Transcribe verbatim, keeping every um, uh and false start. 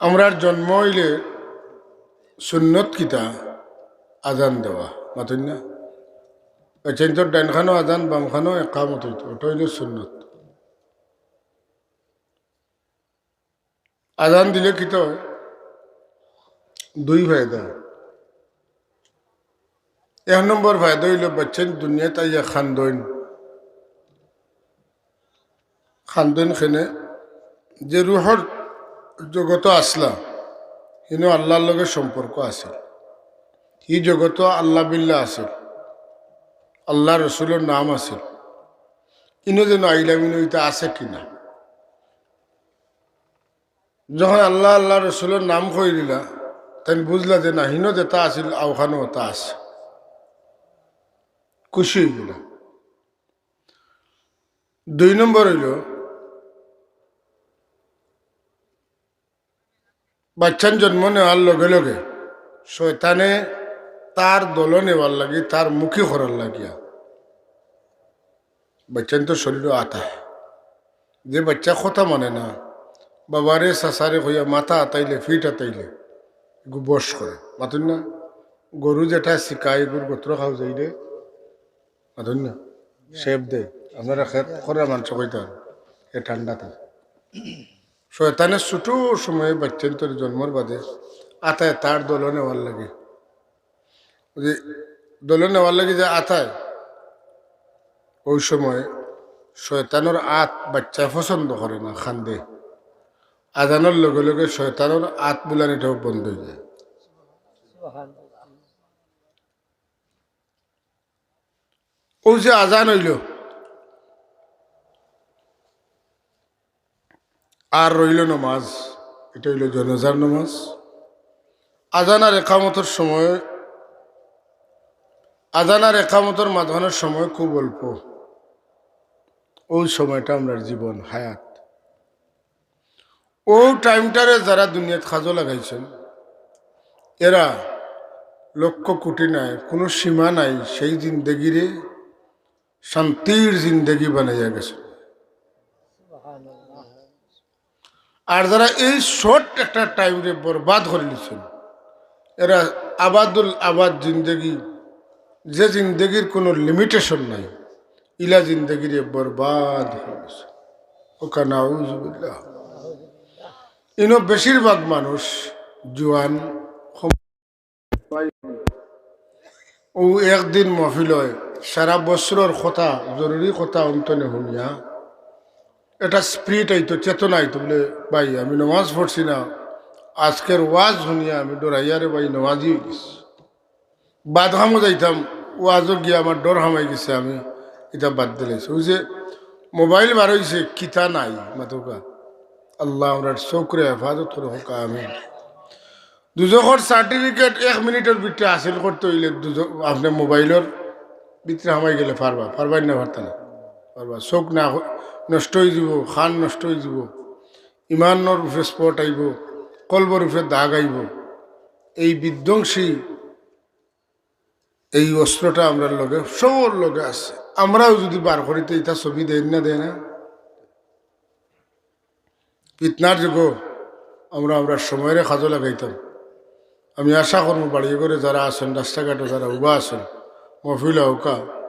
আমরার জন্ম অইলে সুন্নত কিতা? আজান দেওয়া, মাতইন না? এছাইন তো ডাইন খানো আজান, বাম খানো একামত অইতো, ওটা অইল সুন্নত। আজান দিলে কিতা অয়? দুই ফায়দা। এক নম্বর ফায়দা অইল, বাচ্চাইন দুনিয়াত আইয়া খান্দইন। খান্দইন কেনে? যে রুহর জগতো আছলা, হিনো আল্লার লগে সম্পর্ক আছিল। হি জগতো আল্লা বিল্লা আছিল, আল্লা রসুলর নাম আছিল। ইনো যেন আইলাম, ইনো ইতা আছে কিনা? যখন আল্লা, আল্লা রসুলর নাম কই দিলা, তাইন বুঝলা যে না, হিনো যেতা আছিল, অউখানো ওতা আছে। খুশি অইগেলা। দুই নম্বর অইল, বাচ্চাইন জন্ম নেওয়ার লগে লগে শয়তানে তার দলো নেওয়ার লাগি, তার মুখী করার লাগিয়া বাচ্চাইন তো শরীরো আতায়। যে বাচ্চা কথা মানে না, বাবারে চাচারে কইয়া মাথা আতাইলে, ফিট আতাইলে, এগু বশ করে। মাতইন না? গরু যেটা শিখায়, এগুর গোত্র খাও যাইলে, মাতইন না? শেপ দে। আপনারা খেত করা মাংস কইতা, এ ঠান্ডা থাকে। শয়তানে ছোট সময়ে বাচ্চাইন্তরে জন্মর বাদে আতায় তার দলো নেওয়ার লাগি। যে দলো নেওয়ার লাগি যে আতায়, ওই সময় শয়তানর আত বাচ্চায় পছন্দ করে না, খান্দে। আজানর লগে লগে শয়তানর আত বুলানিটাও বন্ধ অই যায়। ওই যে আজান অইল, আর রইল নমাজ, ইটা অইল জানাজার নমাজ। আজান আর একামতর সময়, আজান আর একামতর মাঝখানর সময় খুব অল্প। ওই সময়টা আমরার জীবন, হায়াত। ও টাইমটারে যারা দুনিয়াত কাজো লাগাইছইন, এরা লক্ষ কোটি নায়, কুনু সীমা নাই, সেই জিন্দেগিরে শান্তির জিন্দেগি বানাইয়া গেছইন। আর যারা এই শর্ট একটা টাইমরে বরবাদ করিলিছইন, এরা আবাদুল আবাদ জিন্দেগি, যে জিন্দেগির কুনু লিমিটেশন নাই, ইলা জিন্দেগিরে বরবাদ করিলিছইন। ওকা নাউজুবিল্লাহ। ইনো বেশিরভাগ মানুষ জুয়ান, ও একদিন মহফিল অয়, সারা বছরর কথা, জরুরি কথা অন্তনে হুনিয়া এটা স্পিরিট আইতো, চেতনা আইতো, বুলে, "ভাই, আমি নমাজ পড়ছি না, আজকের ওয়াজ হুনিয়া আমি ডরাইয়া রে ভাই নমাজি অই গেছি। বাদ কামো যাইতাম, ওয়াজো গিয়া আমার ডর হামাই গেছে, আমি ইটা বাদ দিলাইছি।" ওই যে মোবাইল বার অইছে, কিতা নাই, মাতউক্কা। আল্লাহ আমরার চউখরে হেফাজত করউক্কা, আমিন। দুজখর সার্টিফিকেট এক মিনিটর ভিতরে হাসিল করতে অইলে দুজখ, আপনে মোবাইলর ভিতরে হামাই গেলে পারবা, পারবা না, পারতা না, পারবা। চউখ না হ-, নষ্ট অই যিবো, কান নষ্ট অই যিবো, ইমানর উপরে স্পট আইবো, কলবর উপরে দাগ আইবো। এই বিধ্বংসী এই অস্ত্রটা আমরার লগে, সবর লগে আছে। আমরাও যুদি বার করি তে ইতা ছবি দেয় না, দেয় না? ফিতনার যুগো আমরা, আমরা সময়রে কাজো লাগাইতাম। আমি আশা করমু বাড়ি ঘরে যারা আছইন, রাস্তাঘাটো যারা উবা আছইন, মহফিল অউক্কা,